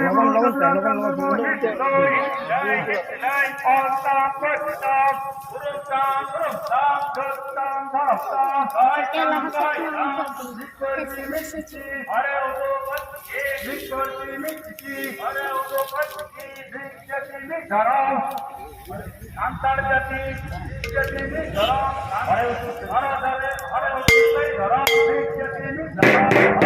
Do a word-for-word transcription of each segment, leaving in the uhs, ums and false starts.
ᱞᱚᱜᱚᱱ, ᱞᱚᱜᱚᱱ ᱛᱮ, ᱞᱚᱜᱚᱱ, ᱞᱚᱜᱚᱱ ᱛᱮ᱾ ᱥᱟᱱᱛᱟᱲ ᱡᱟᱹᱛᱤ ᱢᱤᱫ ᱡᱟᱹᱛᱤ ᱢᱤᱫ ᱫᱷᱚᱨᱚᱢ, ᱦᱟᱨᱮ ᱩᱥᱩᱞ ᱦᱟᱨᱮ ᱫᱟᱨᱮ, ᱦᱟᱨᱮ ᱩᱥᱩᱞ ᱫᱷᱚᱨᱚᱢ, ᱢᱤᱫ ᱡᱟᱹᱛᱤ ᱢᱤᱫ ᱫᱷᱚᱨᱚᱢ᱾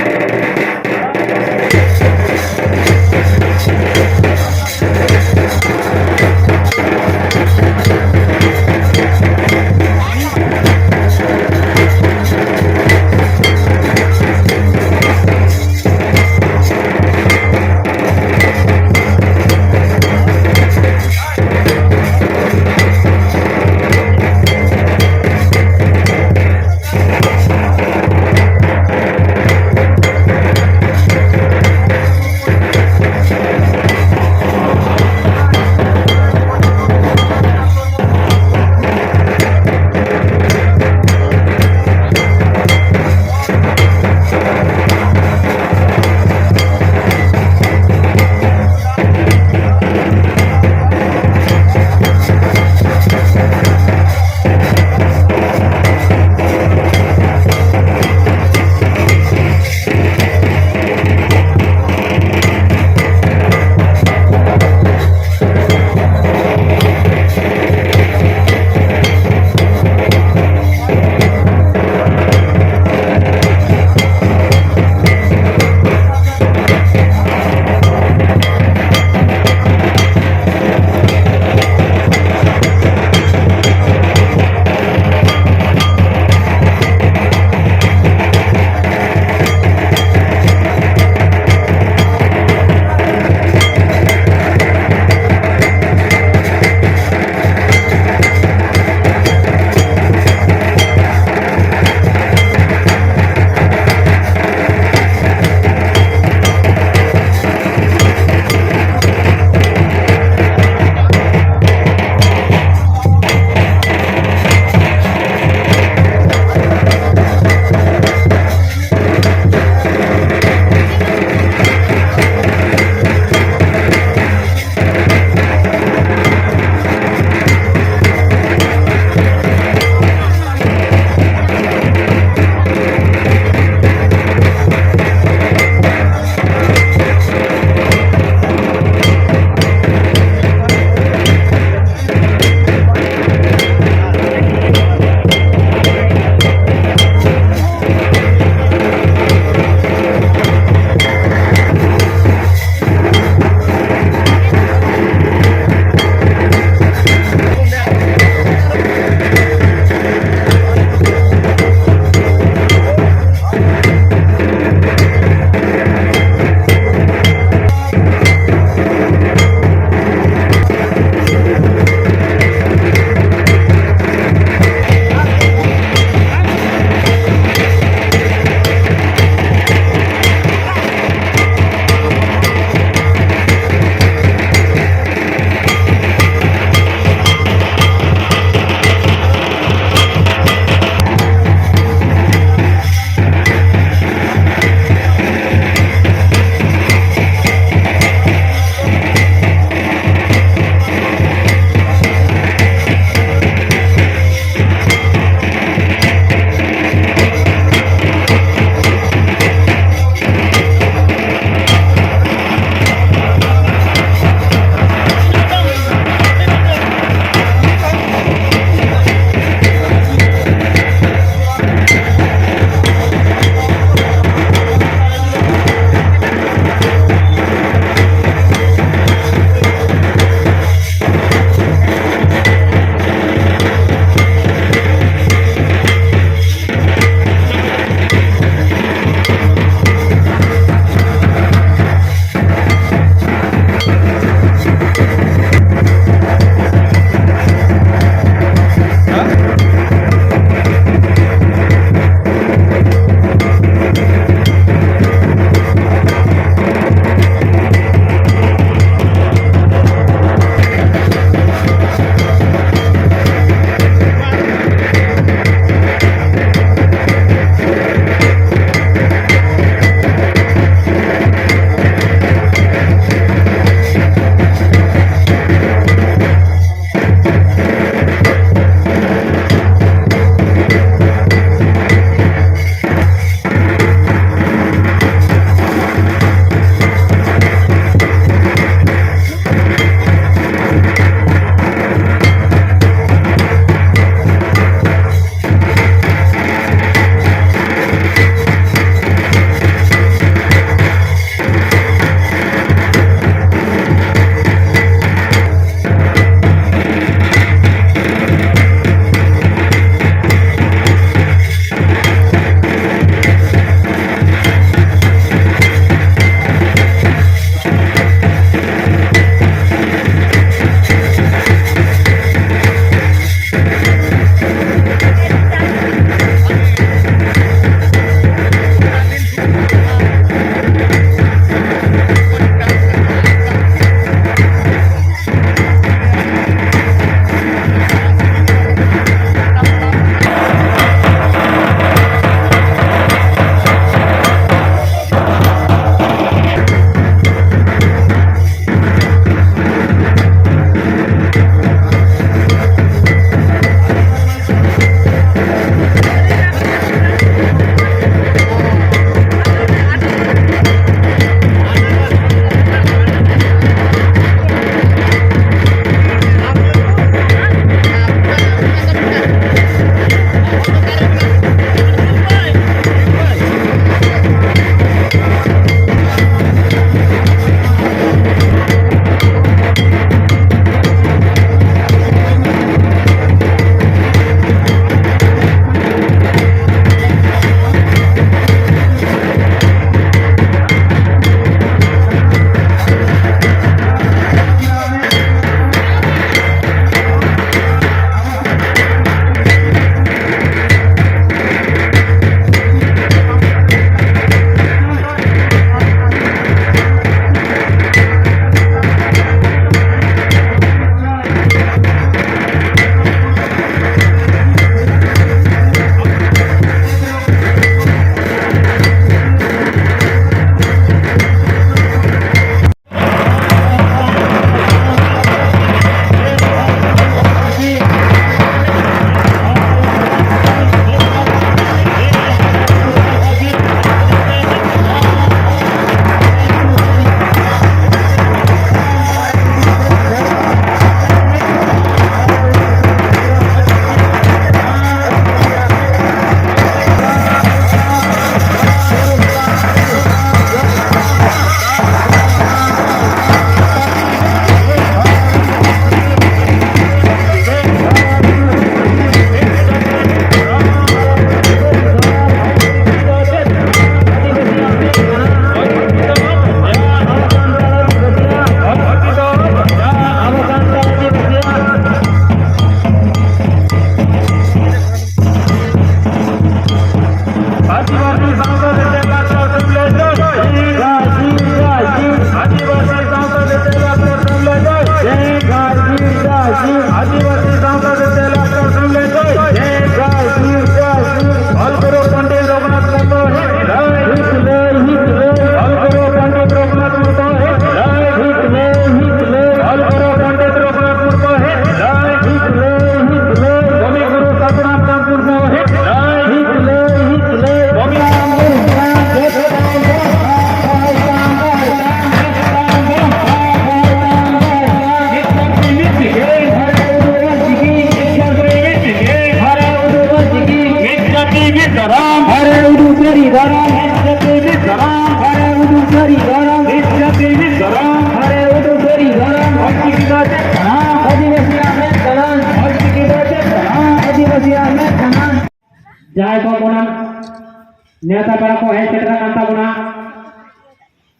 ᱱᱮᱣᱛᱟ ᱯᱮᱲᱟ ᱠᱚ ᱦᱮᱡ ᱥᱮᱴᱮᱨ ᱟᱠᱟᱱ ᱛᱟᱵᱚᱱᱟ᱾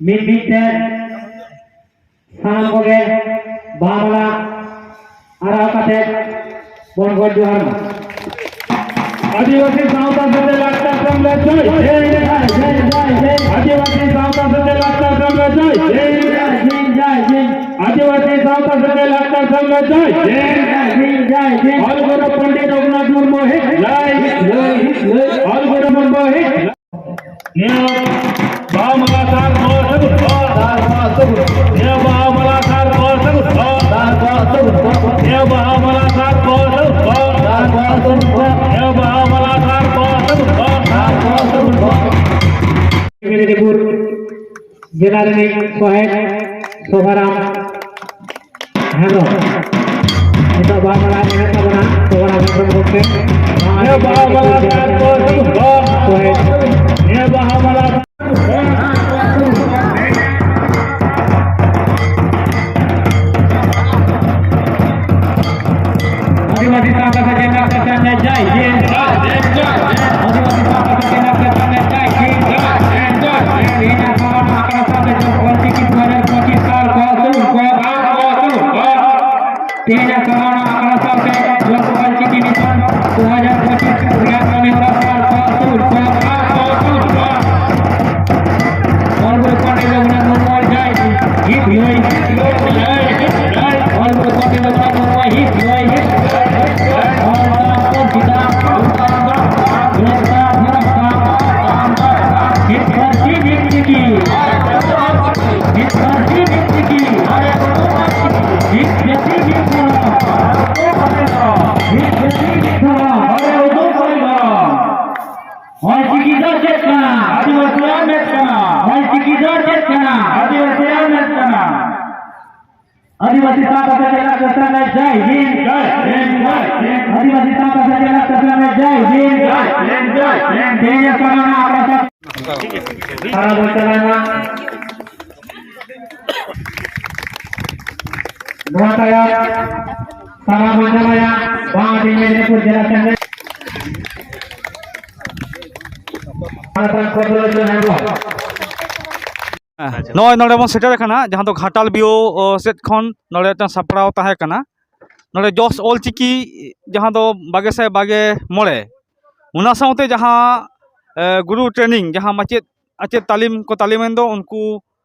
ᱢᱤᱫ ᱢᱤᱫ ᱛᱮ ᱥᱟᱱᱟᱢ ᱠᱚᱜᱮ ᱵᱟᱦᱟ ᱢᱟᱞᱟ ᱟᱨᱟᱣ ᱠᱟᱛᱮ ᱵᱚᱱ ᱜᱚᱰ ᱡᱚᱦᱟᱨ ᱢᱟ᱾ ᱟᱹᱫᱤᱵᱟᱹᱥᱤ ᱥᱟᱶᱛᱟ ᱥᱮᱪᱮᱫ ᱞᱟᱠᱪᱟᱨ ᱥᱮᱢᱞᱮᱫ ᱡᱚᱭ᱾ ᱡᱚᱭ, ᱡᱚᱭ, ᱡᱚᱭ, ᱡᱚᱭ᱾ ᱟᱹᱫᱤᱵᱟᱹᱥᱤ ᱥᱟᱶᱛᱟ ᱥᱮᱪᱮᱫ ᱞᱟᱠᱪᱟᱨ ᱥᱮᱢᱞᱮᱫ ᱡᱚᱭ᱾ ᱡᱚᱭ, ᱡᱚᱭ, ᱡᱚᱭ, ᱡᱚᱭ᱾ ᱟᱹᱫᱤᱵᱟᱹᱥᱤ ᱥᱟᱶᱛᱟ ᱥᱮᱪᱮᱫ ᱞᱟᱠᱪᱟᱨ ᱥᱮᱢᱞᱮᱫ ᱡᱚᱭ᱾ ᱡᱚᱭ, ᱡᱚᱭ, ᱡᱚᱭ, ᱡᱚᱭ᱾ ᱚᱞ ᱜᱩᱨᱩ ᱯᱚᱱᱰᱤᱛ ᱨᱚᱜᱷᱩᱱᱟᱛᱷ ᱢᱩᱨᱢᱩ ᱦᱤᱡ ᱞᱟᱹᱭ, ᱞᱟᱹᱭ, ᱞᱟᱹᱭ᱾ ᱚᱞ ᱜᱩᱨᱩ ᱢᱩᱨᱢᱩ ᱦᱤᱡ ᱞᱟᱹᱭ᱾ ᱱᱤᱭᱟᱹ ᱵᱟᱦᱟ ᱢᱟᱞᱟ ᱥᱟᱨ ᱠᱚ ᱥᱟᱹᱜᱩᱱ ᱠᱚ᱾ ᱥᱟᱨ ᱠᱚ ᱥᱟᱹᱜᱩᱱ ᱠᱚ᱾ ᱱᱤᱭᱟᱹ ᱵᱟᱦᱟ ᱢᱟᱞᱟ ᱥᱟᱨ ᱠᱚ ᱥᱟᱹᱜᱩᱱ ᱠᱚ᱾ ᱥᱟᱨ ᱠᱚ ᱥᱟᱹᱜᱩᱱ ᱠᱚ᱾ ᱱᱤᱭᱟᱹ ᱵᱟᱦᱟ ᱢᱟᱞᱟ ᱥᱟᱨ ᱠᱚ ᱥᱟᱹᱜᱩᱱ ᱠᱚ᱾ ᱥᱟᱨ ᱠᱚ ᱥᱟᱹᱜᱩᱱ ᱠᱚ᱾ ᱱᱤᱭᱟᱹ ᱵᱟᱦᱟ ᱢᱟᱞᱟ ᱥᱟᱨ ᱠᱚ ᱥᱟᱹᱜᱩᱱ ᱠᱚ᱾ ᱥᱟᱨ ᱠᱚ ᱥᱟᱹᱜᱩᱱ ᱠᱚ᱾ ᱢᱮᱫᱽᱱᱤᱯᱩᱨ ᱡᱮᱞᱟ ᱨᱤᱱᱤᱡ ᱥᱚᱦᱮᱫ ᱥᱚᱵᱷᱟᱨᱟᱢ ᱦᱮᱢᱵᱨᱚᱢ᱾ ᱱᱤᱛᱚᱜ ᱵᱟᱦᱟ ᱢᱟᱞᱟ ᱮᱢᱮᱫ ᱛᱟᱵᱚᱱᱟ ᱥᱚᱵᱷᱟᱨᱟᱢ ᱦᱮᱢᱵᱨᱚᱢ ᱜᱚᱢᱠᱮ᱾ ᱱᱤᱭᱟᱹ ᱵᱟᱦᱟ ᱢᱟᱞᱟ ᱥᱟᱨ ᱠᱚ ᱥᱟᱹᱜᱩᱱ ᱠᱚ᱾ ᱥᱚᱦᱮᱫ᱾ ᱱᱤᱭᱟᱹ ᱵᱟᱦᱟ ᱢᱟᱞᱟ ᱟᱹᱫᱤᱵᱟᱹᱥᱤ ᱥᱟᱶᱛᱟ ᱥᱮᱪᱮᱫ ᱞᱟᱠᱪᱟᱨ ᱥᱮᱢᱞᱮᱫ ᱡᱟᱭ ᱡᱤᱱ᱾ ᱟᱹᱫᱤᱵᱟᱹᱥᱤ ᱥᱟᱶᱛᱟ ᱥᱮᱪᱮᱫ ᱞᱟᱠᱪᱟᱨ ᱥᱮᱢᱞᱮᱫ ᱡᱟᱭ ᱡᱤᱱ᱾ ᱛᱮᱦᱮᱧ ᱟᱥᱲᱟ ᱟᱠᱷᱲᱟ ᱥᱟᱶᱛᱮ ᱚᱞᱪᱤᱠᱤ ᱫᱩ ᱦᱟᱡᱟᱨ ᱯᱚᱸᱪᱤᱥ ᱥᱟᱞ ᱠᱚ ᱥᱩᱨ ᱠᱚ, ᱥᱟᱞ ᱠᱚ ᱥᱩᱨ ᱠᱚ᱾ ᱛᱮᱦᱮᱧ ᱟᱥᱲᱟ ᱟᱠᱷᱲᱟ ᱥᱟᱶᱛᱮ ᱚᱞᱪᱤᱠᱤ ᱢᱤᱥᱚᱱ ᱫᱩ ᱦᱟᱡᱟᱨ ᱯᱚᱸᱪᱤᱥ ᱨᱮᱭᱟᱜ ᱠᱟᱹᱢᱤ ᱦᱚᱨᱟ ᱥᱟᱞ ᱠᱚ ᱥᱩᱨ ᱠᱚ, ᱥᱟᱞ ᱠᱚ ᱥᱩᱨ ᱠᱚ᱾ ᱚᱞ ᱜᱩᱨᱩ ᱯᱚᱱᱰᱤᱛ ᱨᱚᱜᱷᱩᱱᱟᱛᱷ ᱢᱩᱨᱢᱩ ᱡᱟᱭ ᱦᱤᱛ ᱞᱟᱹᱭ, ᱦᱤᱛ ᱞᱟᱹᱭ, ᱦᱤᱛ ᱞᱟᱹᱭ᱾ ᱚᱞ ᱜᱩᱨᱩ ᱯᱚᱱᱰᱤᱛ ᱨᱚᱜᱷᱩᱱᱟᱛᱷ ᱢᱩᱨᱢᱩ ᱦᱤᱛ ᱞᱟᱹᱭ, ᱦᱤᱛ ᱞᱟᱹᱭ, ᱦᱤᱛ ᱞᱟᱹᱭ᱾ ᱚᱞ ᱛᱟᱢ ᱯᱟᱹᱨᱥᱤ ᱛᱟᱢ, ᱚᱞ ᱛᱟᱢ ᱫᱷᱚᱨᱚᱢ ᱛᱟᱢ, ᱦᱤᱛ ᱯᱟᱹᱨᱥᱤ ᱦᱤᱛ ᱪᱤᱠᱤ, ᱦᱤᱛ ᱯᱟᱹᱨᱥᱤ ᱦᱤᱛ ᱪᱤᱠᱤ, ᱦᱤᱛ ᱡᱟᱹᱛᱤ ᱦᱤᱛ ᱫᱷᱚᱨᱚᱢ, ᱦᱤᱛ ᱡᱟᱹᱛᱤ ᱦᱤᱛ ᱫᱷᱚᱨᱚᱢ᱾ ᱚᱞ ᱪᱤᱠᱤ ᱫᱚ ᱪᱮᱫ ᱠᱟᱱᱟ? ᱟᱹᱫᱤᱵᱟᱹᱥᱤᱭᱟᱜ ᱢᱮᱫ ᱠᱟᱱᱟ᱾ ᱚᱞ ᱪᱤᱠᱤ ᱫᱚ ᱪᱮᱫ ᱠᱟᱱᱟ? ᱟᱹᱫᱤᱵᱟᱹᱥᱤᱭᱟᱜ ᱢᱮᱫ ᱠᱟᱱᱟ᱾ ᱟᱹᱫᱤᱵᱟᱹᱥᱤ ᱥᱟᱶᱛᱟ ᱥᱮᱪᱮᱫ ᱞᱟᱠᱪᱟᱨ ᱥᱮᱢᱞᱮᱫ ᱡᱟᱭ ᱦᱤᱱᱫ᱾ ᱡᱟᱭ ᱦᱤᱱᱫ, ᱡᱟᱭ ᱦᱤᱱᱫ᱾ ᱟᱹᱫᱤᱵᱟᱹᱥᱤ ᱥᱟᱶᱛᱟ ᱥᱮᱪᱮᱫ ᱞᱟᱠᱪᱟᱨ ᱥᱮᱢᱞᱮᱫ ᱡᱟᱭ ᱦᱤᱱᱫ᱾ ᱡᱟᱭ ᱦᱤᱱᱫ, ᱡᱟᱭ ᱦᱤᱱᱫ᱾ ᱛᱮᱦᱮᱧ ᱥᱟᱱᱟᱢ ᱟᱠᱷᱲᱟ ᱥᱟᱶ ᱥᱟᱨᱟ ᱵᱚᱱ ᱪᱟᱞᱟᱣ ᱢᱟ᱾ ᱱᱚᱣᱟ ᱛᱟᱭᱚᱢ ᱥᱟᱨᱟ ᱵᱚᱱ ᱪᱟᱞᱟᱣᱟ ᱵᱟᱝ ᱢᱮᱫᱽᱱᱤᱯᱩᱨ ᱡᱮᱞᱟ ᱥᱮᱢᱞᱮᱫ᱾ ᱱᱚᱜᱼᱚᱭ ᱱᱚᱰᱮ ᱵᱚᱱ ᱥᱮᱴᱮᱨ ᱟᱠᱟᱱᱟ, ᱡᱟᱦᱟᱸ ᱫᱚ ᱜᱷᱟᱴᱟᱞ ᱵᱤ ᱳ ᱥᱮᱫ ᱠᱷᱚᱱ ᱱᱚᱰᱮ ᱢᱤᱫᱴᱟᱝ ᱥᱟᱯᱲᱟᱣ ᱛᱟᱦᱮᱸ ᱠᱟᱱᱟ᱾ ᱱᱚᱰᱮ ᱡᱚᱥ ᱚᱞᱪᱤᱠᱤ, ᱡᱟᱦᱟᱸ ᱫᱚ ᱵᱟᱜᱮ ᱥᱟᱭ ᱵᱟᱜᱮ ᱢᱚᱬᱮ, ᱚᱱᱟ ᱥᱟᱶᱛᱮ ᱡᱟᱦᱟᱸ, ᱮ, ᱜᱩᱨᱩ ᱴᱨᱮᱱᱤᱝ, ᱡᱟᱦᱟᱸ ᱢᱟᱪᱮᱫ ᱟᱪᱮᱫ ᱛᱟᱹᱞᱤᱢ ᱠᱚ ᱛᱟᱹᱞᱤᱢᱮᱱ ᱫᱚ, ᱩᱱᱠᱩ,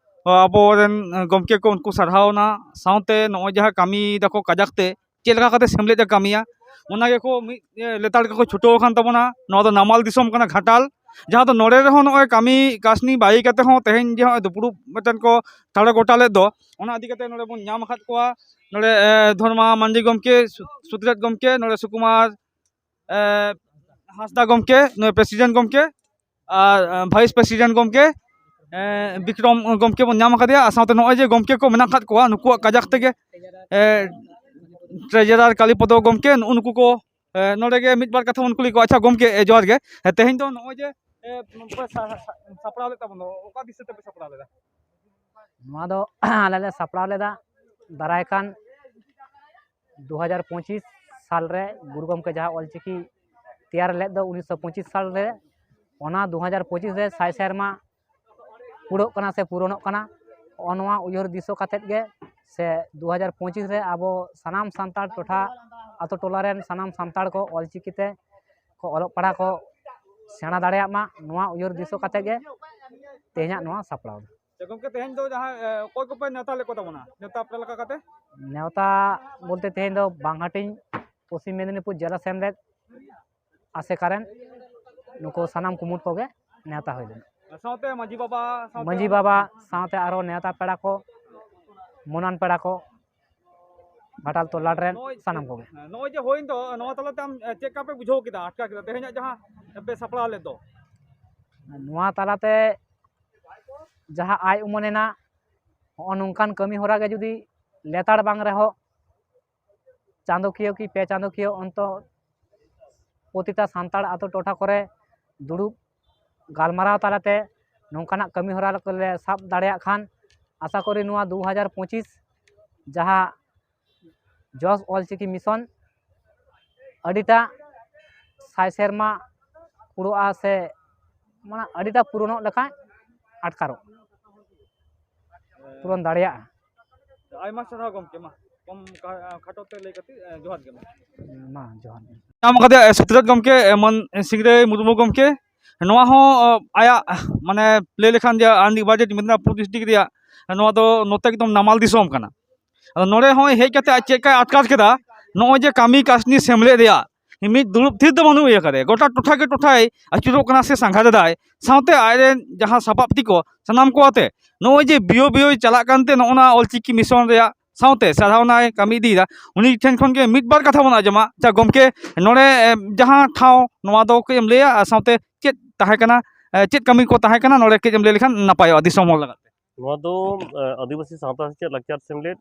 ᱮ, ᱟᱵᱚᱨᱮᱱ, ᱮ, ᱜᱚᱢᱠᱮ ᱠᱚ, ᱩᱱᱠᱩ ᱥᱟᱨᱦᱟᱣᱱᱟ᱾ ᱥᱟᱶᱛᱮ ᱱᱚᱜᱼᱚᱭ ᱡᱟᱦᱟᱸ ᱠᱟᱹᱢᱤ ᱫᱟᱠᱚ ᱠᱟᱡᱟᱠ ᱛᱮ, ᱪᱮᱫ ᱞᱮᱠᱟ ᱠᱟᱛᱮ ᱥᱮᱢᱞᱮᱫ ᱮ ᱠᱟᱹᱢᱤᱭᱟ, ᱚᱱᱟ ᱜᱮᱠᱚ ᱢᱤᱫ, ᱮ, ᱞᱮᱛᱟᱲ ᱜᱮᱠᱚ ᱪᱷᱩᱴᱟᱹᱣ ᱟᱠᱟᱱ ᱛᱟᱵᱚᱱᱟ᱾ ᱱᱚᱣᱟ ᱫᱚ ᱱᱟᱢᱟᱞ ᱫᱤᱥᱚᱢ ᱠᱟᱱᱟ ᱜᱷᱟᱴᱟᱞ, ᱡᱟᱦᱟᱸ ᱫᱚ ᱱᱚᱰᱮ ᱨᱮᱦᱚᱸ ᱱᱚᱜᱼᱚᱭ ᱠᱟᱹᱢᱤ ᱠᱟᱹᱥᱱᱤ ᱵᱟᱹᱜᱤ ᱠᱟᱛᱮ ᱦᱚᱸ ᱛᱮᱦᱮᱧ ᱡᱮ ᱱᱚᱜᱼᱚᱭ ᱫᱩᱯᱲᱩᱵ ᱢᱤᱫᱴᱮᱱ ᱠᱚ ᱴᱷᱟᱲᱚ ᱜᱚᱴᱟ ᱞᱮᱫ ᱫᱚ, ᱚᱱᱟ ᱤᱫᱤ ᱠᱟᱛᱮ ᱱᱚᱰᱮ ᱵᱚᱱ ᱧᱟᱢ ᱟᱠᱟᱫ ᱠᱚᱣᱟ᱾ ᱱᱚᱰᱮ, ᱮ, ᱫᱷᱚᱨᱢᱟ ᱢᱟᱱᱰᱤ ᱜᱚᱢᱠᱮ, ᱥᱩ-, ᱥᱩᱛᱨᱮᱛ ᱜᱚᱢᱠᱮ, ᱱᱚᱰᱮ ᱥᱩᱠᱩᱢᱟᱨ, ᱮ, ᱦᱟᱸᱥᱫᱟ ᱜᱚᱢᱠᱮ, ᱱᱩᱭ ᱯᱨᱮᱥᱤᱰᱮᱱᱴ ᱜᱚᱢᱠᱮ, ᱟᱨ, ᱮ, ᱵᱷᱟᱭᱤᱥ ᱯᱨᱮᱥᱤᱰᱮᱱᱴ ᱜᱚᱢᱠᱮ, ᱮ, ᱵᱤᱠᱨᱚᱢ ᱜᱚᱢᱠᱮ ᱵᱚᱱ ᱧᱟᱢ ᱟᱠᱟᱫᱮᱭᱟ᱾ ᱟᱨ ᱥᱟᱶᱛᱮ ᱱᱚᱜᱼᱚᱭ ᱡᱮ ᱜᱚᱢᱠᱮ ᱠᱚ ᱢᱮᱱᱟᱜ ᱟᱠᱟᱫ ᱠᱚᱣᱟ, ᱱᱩᱠᱩᱣᱟᱜ ᱠᱟᱡᱟᱠ ᱛᱮᱜᱮ, ᱮ, ᱴᱨᱮᱡᱟᱨᱟᱨ ᱠᱟᱞᱤᱯᱚᱫᱚ ᱜᱚᱢᱠᱮ, ᱱᱩᱜᱼᱩ ᱱᱩᱠᱩ ᱠᱚ, ᱮ, ᱱᱚᱰᱮ ᱜᱮ ᱢᱤᱫ ᱵᱟᱨ ᱠᱟᱛᱷᱟ ᱵᱚᱱ ᱠᱩᱞᱤ ᱠᱚᱣᱟ᱾ ᱟᱪᱪᱷᱟ ᱜᱚᱢᱠᱮ, ᱮ, ᱡᱚᱦᱟᱨ ᱜᱮ᱾ ᱮ, ᱛᱮᱦᱮᱧ ᱫᱚ ᱱᱚᱜᱼᱚᱭ ᱡᱮ, ᱮ, ᱯᱮ ᱥᱟ-, ᱥᱟ-, ᱥᱟᱯᱲᱟᱣ ᱞᱮᱫ ᱛᱟᱵᱚᱱ ᱫᱚ, ᱚᱠᱟ ᱫᱤᱥᱟᱹ ᱛᱮᱯᱮ ᱥᱟᱯᱲᱟᱣ ᱞᱮᱫᱟ? ᱱᱚᱣᱟ ᱫᱚ ᱟᱞᱮ ᱞᱮ ᱥᱟᱯᱲᱟᱣ ᱞᱮᱫᱟ ᱫᱟᱨᱟᱭ ᱠᱟᱱ ᱫᱩ ᱦᱟᱡᱟᱨ ᱯᱚᱸᱪᱤᱥ ᱥᱟᱞ ᱨᱮ ᱜᱩᱨᱩ ᱜᱚᱢᱠᱮ ᱡᱟᱦᱟᱸ ᱚᱞᱪᱤᱠᱤ ᱛᱮᱭᱟᱨ ᱞᱮᱫ ᱫᱚ ᱩᱱᱤᱥᱥᱚ ᱯᱚᱸᱪᱤᱥ ᱥᱟᱞ ᱨᱮ, ᱚᱱᱟ ᱫᱩ ᱦᱟᱡᱟᱨ ᱯᱚᱸᱪᱤᱥ ᱨᱮ ᱥᱟᱭ ᱥᱮᱨᱢᱟ ᱯᱩᱨᱟᱹᱜ ᱠᱟᱱᱟ ᱥᱮ ᱯᱩᱨᱚᱱᱚᱜ ᱠᱟᱱᱟ᱾ ᱦᱚᱸᱜᱼᱚ ᱱᱚᱣᱟ ᱩᱭᱦᱟᱹᱨ ᱫᱤᱥᱟᱹ ᱠᱟᱛᱮᱫ ᱜᱮ ᱥᱮ ᱫᱩ ᱦᱟᱡᱟᱨ ᱯᱚᱸᱪᱤᱥ ᱨᱮ ᱟᱵᱚ ᱥᱟᱱᱟᱢ ᱥᱟᱱᱛᱟᱲ ᱴᱚᱴᱷᱟ, ᱟᱛᱳ ᱴᱚᱞᱟ ᱨᱮᱱ ᱥᱟᱱᱟᱢ ᱥᱟᱱᱛᱟᱲ ᱠᱚ ᱚᱞᱪᱤᱠᱤ ᱛᱮ ᱠᱚ ᱚᱞᱚᱜ ᱯᱟᱲᱦᱟᱣ ᱠᱚ ᱥᱮᱬᱟ ᱫᱟᱲᱮᱭᱟᱜ ᱢᱟ, ᱱᱚᱣᱟ ᱩᱭᱦᱟᱹᱨ ᱫᱤᱥᱟᱹ ᱠᱟᱛᱮᱫ ᱜᱮ ᱛᱮᱦᱮᱧᱟᱜ ᱱᱚᱣᱟ ᱥᱟᱯᱲᱟᱣ ᱫᱚ᱾ ᱟᱪᱪᱷᱟ ᱜᱚᱢᱠᱮ, ᱛᱮᱦᱮᱧ ᱫᱚ ᱡᱟᱦᱟᱸ, ᱮ, ᱚᱠᱚᱭ ᱠᱚᱯᱮ ᱱᱮᱣᱛᱟ ᱞᱮᱫ ᱠᱚ ᱛᱟᱵᱚᱱᱟ, ᱱᱮᱣᱛᱟ ᱯᱮᱲᱟ ᱞᱮᱠᱟ ᱠᱟᱛᱮ? ᱱᱮᱣᱛᱟ ᱵᱚᱞᱛᱮ ᱛᱮᱦᱮᱧ ᱫᱚ ᱵᱟᱝᱦᱟᱴᱤᱧ ᱯᱚᱥᱪᱤᱢ ᱢᱮᱫᱤᱱᱤᱯᱩᱨ ᱡᱮᱞᱟ ᱥᱮᱢᱞᱮᱫ ᱟᱥᱮᱠᱟ ᱨᱮᱱ ᱱᱩᱠᱩ ᱥᱟᱱᱟᱢ ᱠᱩᱢᱩᱴ ᱠᱚᱜᱮ ᱱᱮᱣᱛᱟ ᱦᱩᱭ ᱞᱮᱱᱟ᱾ ᱥᱟᱶᱛᱮ ᱢᱟᱹᱡᱷᱤ ᱵᱟᱵᱟ, ᱥᱟᱶᱛᱮ ᱢᱟᱹᱡᱷᱤ ᱵᱟᱵᱟ ᱥᱟᱶᱛᱮ ᱟᱨᱚ ᱱᱮᱣᱛᱟ ᱯᱮᱲᱟ ᱠᱚ, ᱢᱚᱱᱟᱱ ᱯᱮᱲᱟ ᱠᱚ, ᱜᱷᱟᱴᱟᱞ ᱛᱚᱞᱞᱟᱴ ᱨᱮᱱ ᱱᱚᱜᱼᱚᱭ ᱥᱟᱱᱟᱢ ᱠᱚᱜᱮ᱾ ᱦᱮᱸ, ᱱᱚᱜᱼᱚᱭ ᱡᱮ ᱦᱩᱭᱮᱱ ᱫᱚ, ᱱᱚᱣᱟ ᱛᱟᱞᱟᱛᱮ ᱟᱢ, ᱮ, ᱪᱮᱫ ᱞᱮᱠᱟ ᱯᱮ ᱵᱩᱡᱷᱟᱹᱣ ᱠᱮᱫᱟ, ᱟᱴᱠᱟᱨ ᱠᱮᱫᱟ ᱛᱮᱦᱮᱧᱟᱜ ᱡᱟᱦᱟᱸ ᱯᱮ ᱥᱟᱯᱲᱟᱣ ᱞᱮᱫ ᱫᱚ? ᱱᱚᱣᱟ ᱛᱟᱞᱟᱛᱮ ᱡᱟᱦᱟᱸ ᱟᱭ ᱩᱢᱟᱹᱱ ᱮᱱᱟ, ᱦᱚᱸᱜᱼᱚ ᱱᱚᱝᱠᱟᱱ ᱠᱟᱹᱢᱤ ᱦᱚᱨᱟ ᱜᱮ ᱡᱩᱫᱤ ᱞᱮᱛᱟᱲ ᱵᱟᱝ ᱨᱮᱦᱚᱸ ᱪᱟᱸᱫᱚᱠᱤᱭᱟᱹ ᱠᱤ ᱯᱮ ᱪᱟᱸᱫᱚᱠᱤᱭᱟᱹ ᱚᱱᱛᱚ ᱯᱨᱚᱛᱤᱴᱟ ᱥᱟᱱᱛᱟᱲ ᱟᱛᱳ ᱴᱚᱴᱷᱟ ᱠᱚᱨᱮ ᱫᱩᱲᱩᱵ ᱜᱟᱞᱢᱟᱨᱟᱣ ᱛᱟᱞᱟᱛᱮ ᱱᱚᱝᱠᱟᱱᱟᱜ ᱠᱟᱹᱢᱤ ᱦᱚᱨᱟ ᱠᱚᱞᱮ ᱥᱟᱵ ᱫᱟᱲᱮᱭᱟᱜ ᱠᱷᱟᱱ, ᱟᱥᱟ ᱠᱚᱨᱤ ᱱᱚᱣᱟ ᱫᱩ ᱦᱟᱡᱟᱨ ᱯᱚᱸᱪᱤᱥ ᱡᱟᱦᱟᱸ ᱡᱚᱥ ᱚᱞᱪᱤᱠᱤ ᱢᱤᱥᱚᱱ ᱟᱹᱰᱤᱴᱟ ᱥᱟᱭ ᱥᱮᱨᱢᱟ ᱯᱩᱨᱟᱹᱜᱼᱟ ᱥᱮ ᱢᱟᱱᱮ ᱟᱹᱰᱤᱴᱟ ᱯᱩᱨᱚᱱᱚᱜ ᱞᱮᱠᱟ ᱟᱴᱠᱟᱨᱚᱜ, ᱯᱩᱨᱚᱱ ᱫᱟᱲᱮᱭᱟᱜᱼᱟ᱾ ᱟᱭᱢᱟ ᱥᱟᱨᱦᱟᱣ ᱜᱚᱢᱠᱮ, ᱢᱟ ᱠᱚᱢ ᱠᱟ-, ᱠᱷᱟᱴᱚ ᱛᱮ ᱞᱟᱹᱭ ᱠᱟᱛᱮ, ᱮ, ᱡᱚᱦᱟᱨ ᱜᱮ ᱢᱟ᱾ ᱢᱟ ᱡᱚᱦᱟᱨ ᱜᱮ᱾ ᱧᱟᱢ ᱠᱟᱫᱮᱭᱟ, ᱮ, ᱥᱩᱛᱨᱮᱛ ᱜᱚᱢᱠᱮ, ᱮ, ᱢᱟᱹᱱ ᱥᱤᱝᱨᱟᱹᱭ ᱢᱩᱨᱢᱩ ᱜᱚᱢᱠᱮ᱾ ᱱᱚᱣᱟ ᱦᱚᱸ, ᱚ, ᱟᱭᱟᱜ, ᱢᱟᱱᱮ, ᱞᱟᱹᱭ ᱞᱮᱠᱷᱟᱱ ᱡᱮ undivided ᱢᱮᱫᱽᱱᱟᱯᱩᱨ district ᱨᱮᱭᱟᱜ ᱱᱚᱣᱟ ᱫᱚ ᱱᱚᱛᱮ ᱮᱠᱫᱚᱢ ᱱᱟᱢᱟᱞ ᱫᱤᱥᱚᱢ ᱠᱟᱱᱟ᱾ ᱟᱫᱚ ᱱᱚᱰᱮ ᱦᱚᱸ ᱦᱮᱡ ᱠᱟᱛᱮ ᱟᱡ ᱪᱮᱫ ᱞᱮᱠᱟᱭ ᱟᱴᱠᱟᱨ ᱠᱮᱫᱟ, ᱱᱚᱜᱼᱚᱭ ᱡᱮ ᱠᱟᱹᱢᱤ ᱠᱟᱹᱥᱱᱤ ᱥᱮᱢᱞᱮᱫ ᱨᱮᱭᱟᱜ ᱢᱤᱫ ᱫᱩᱲᱩᱵ ᱛᱷᱤᱨ ᱫᱚ ᱵᱟᱹᱱᱩᱜ ᱤᱭᱟᱹ ᱠᱟᱫᱮ, ᱜᱚᱴᱟ ᱴᱚᱴᱷᱟ ᱜᱮ ᱴᱚᱴᱷᱟᱭ ᱟᱹᱪᱩᱨᱚᱜ ᱠᱟᱱᱟ ᱥᱮ ᱥᱟᱸᱜᱷᱟᱨ ᱮᱫᱟᱭ, ᱥᱟᱶᱛᱮ ᱟᱡᱨᱮᱱ ᱡᱟᱦᱟᱸ ᱥᱟᱯᱟᱵ ᱛᱤ ᱠᱚ ᱥᱟᱱᱟᱢ ᱠᱚ ᱟᱛᱮ ᱱᱚᱜᱼᱚᱭ ᱡᱮ ᱵᱤᱭᱳ ᱵᱤᱭᱳᱭ ᱪᱟᱞᱟᱜ ᱠᱟᱱᱛᱮ ᱱᱚᱜᱼᱚ ᱱᱟ ᱚᱞᱪᱤᱠᱤ mission ᱨᱮᱭᱟᱜ ᱥᱟᱶᱛᱮ ᱥᱟᱨᱦᱟᱣᱱᱟᱭ ᱠᱟᱹᱢᱤ ᱤᱫᱤᱭᱮᱫᱟ᱾ ᱩᱱᱤ ᱴᱷᱮᱱ ᱠᱷᱚᱱ ᱜᱮ ᱢᱤᱫ ᱵᱟᱨ ᱠᱟᱛᱷᱟ ᱵᱚᱱ ᱟᱸᱡᱚᱢᱟ᱾ ᱟᱪᱪᱷᱟ ᱜᱚᱢᱠᱮ, ᱱᱚᱰᱮ, ᱮ, ᱡᱟᱦᱟᱸ ᱴᱷᱟᱶ, ᱱᱚᱣᱟ ᱫᱚ ᱠᱟᱹᱡ ᱮᱢ ᱞᱟᱹᱭᱟ, ᱟᱨ ᱥᱟᱶᱛᱮ ᱪᱮᱫ ᱛᱟᱦᱮᱸ ᱠᱟᱱᱟ, ᱮ, ᱪᱮᱫ ᱠᱟᱹᱢᱤ ᱠᱚ ᱛᱟᱦᱮᱸ ᱠᱟᱱᱟ, ᱱᱚᱰᱮ ᱠᱟᱹᱡ ᱮᱢ ᱞᱟᱹᱭ ᱞᱮᱠᱷᱟᱱ ᱱᱟᱯᱟᱭᱚᱜᱼᱟ ᱫᱤᱥᱚᱢ ᱦᱚᱲ ᱞᱟᱹᱜᱤᱫ ᱛᱮ᱾ ᱱᱚᱣᱟ ᱫᱚ, ᱮ, ᱟᱹᱫᱤᱵᱟᱹᱥᱤ ᱥᱟᱶᱛᱟ ᱥᱮᱪᱮᱫ ᱞᱟᱠᱪᱟᱨ ᱥᱮᱢᱞᱮᱫ,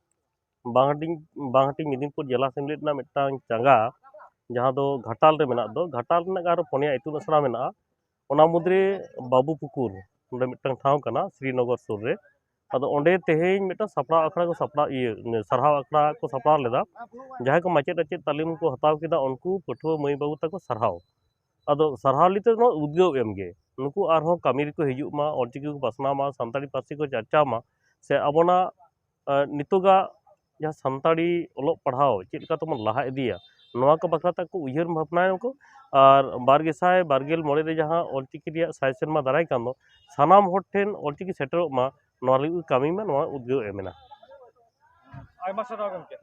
ᱵᱟᱝᱦᱟᱴᱤᱧ, ᱵᱟᱝᱦᱟᱴᱤᱧ ᱢᱮᱫᱤᱱᱯᱩᱨ ᱡᱮᱞᱟ ᱥᱮᱢᱞᱮᱫ ᱨᱮᱱᱟᱜ ᱢᱤᱫᱴᱟᱝ ᱪᱟᱸᱜᱟ, ᱡᱟᱦᱟᱸ ᱫᱚ ᱜᱷᱟᱴᱟᱞ ᱨᱮ ᱢᱮᱱᱟᱜ ᱫᱚ, ᱜᱷᱟᱴᱟᱞ ᱨᱮᱱᱟᱜ ᱜᱮ ᱟᱨᱚ ᱯᱩᱱᱭᱟ ᱤᱛᱩᱱ ᱟᱥᱲᱟ ᱢᱮᱱᱟᱜᱼᱟ᱾ ᱚᱱᱟ ᱢᱩᱫᱽᱨᱮ ᱵᱟᱵᱩ ᱯᱩᱠᱩᱨ, ᱚᱸᱰᱮ ᱢᱤᱫᱴᱟᱝ ᱴᱷᱟᱶ ᱠᱟᱱᱟ ᱥᱨᱤᱱᱚᱜᱚᱨ ᱥᱩᱨ ᱨᱮ᱾ ᱟᱫᱚ ᱚᱸᱰᱮ ᱛᱮᱦᱮᱧ ᱢᱤᱫᱴᱟᱝ ᱥᱟᱯᱲᱟᱣ ᱟᱠᱷᱲᱟ ᱠᱚ ᱥᱟᱯᱲᱟᱣ, ᱤᱭᱟᱹ, ᱥᱟᱨᱦᱟᱣ ᱟᱠᱷᱲᱟ ᱠᱚ ᱥᱟᱯᱲᱟᱣ ᱞᱮᱫᱟ᱾ ᱡᱟᱦᱟᱸᱭ ᱠᱚ ᱢᱟᱪᱮᱫ ᱟᱪᱮᱫ ᱛᱟᱹᱞᱤᱢ ᱠᱚ ᱦᱟᱛᱟᱣ ᱠᱮᱫᱟ, ᱩᱱᱠᱩ ᱯᱟᱹᱴᱷᱩᱣᱟᱹ ᱢᱟᱹᱭ ᱵᱟᱹᱵᱩ ᱛᱟᱠᱚ ᱥᱟᱨᱦᱟᱣ᱾ ᱟᱫᱚ ᱥᱟᱨᱦᱟᱣ ᱞᱟᱹᱜᱤᱫ ᱛᱮ ᱱᱚᱣᱟ ᱩᱫᱽᱜᱟᱹᱣ ᱮᱢ ᱜᱮ, ᱱᱩᱠᱩ ᱟᱨᱦᱚᱸ ᱠᱟᱹᱢᱤ ᱨᱮᱠᱚ ᱦᱤᱡᱩᱜ ᱢᱟ, ᱚᱞᱪᱤᱠᱤ ᱠᱚ ᱯᱟᱥᱱᱟᱣ ᱢᱟ, ᱥᱟᱱᱛᱟᱲᱤ ᱯᱟᱹᱨᱥᱤ ᱠᱚ ᱪᱟᱨᱪᱟᱣ ᱢᱟ, ᱥᱮ ᱟᱵᱚᱱᱟᱜ, ᱮ, ᱱᱤᱛᱚᱜᱟᱜ ᱡᱟᱦᱟᱸ ᱥᱟᱱᱛᱟᱲᱤ ᱚᱞᱚᱜ ᱯᱟᱲᱦᱟᱣ ᱪᱮᱫ ᱞᱮᱠᱟ ᱛᱮᱵᱚᱱ ᱞᱟᱦᱟ ᱤᱫᱤᱭᱟ, ᱱᱚᱣᱟ ᱠᱚ ᱵᱟᱠᱷᱨᱟ ᱛᱮ ᱟᱠᱚ ᱩᱭᱦᱟᱹᱨ ᱵᱷᱟᱵᱽᱱᱟᱭᱟᱠᱚ᱾ ᱟᱨ ᱵᱟᱨ ᱜᱮᱥᱟᱭ ᱵᱟᱨ ᱜᱮᱞ ᱢᱚᱬᱮ ᱨᱮ ᱡᱟᱦᱟᱸ ᱚᱞᱪᱤᱠᱤ ᱨᱮᱭᱟᱜ ᱥᱟᱭ ᱥᱮᱨᱢᱟ ᱫᱟᱨᱟᱭ ᱠᱟᱱ ᱫᱚ, ᱥᱟᱱᱟᱢ ᱦᱚᱲ ᱴᱷᱮᱱ ᱚᱞᱪᱤᱠᱤ ᱥᱮᱴᱮᱨᱚᱜ ᱢᱟ, ᱱᱚᱣᱟ ᱞᱟᱹᱜᱤᱫ ᱠᱚ ᱠᱟᱹᱢᱤ ᱢᱟ, ᱱᱚᱣᱟ ᱩᱫᱽᱜᱟᱹᱣ ᱮᱢ ᱮᱱᱟ᱾ ᱟᱭᱢᱟ ᱥᱟᱨᱦᱟᱣ ᱜᱚᱢᱠᱮ᱾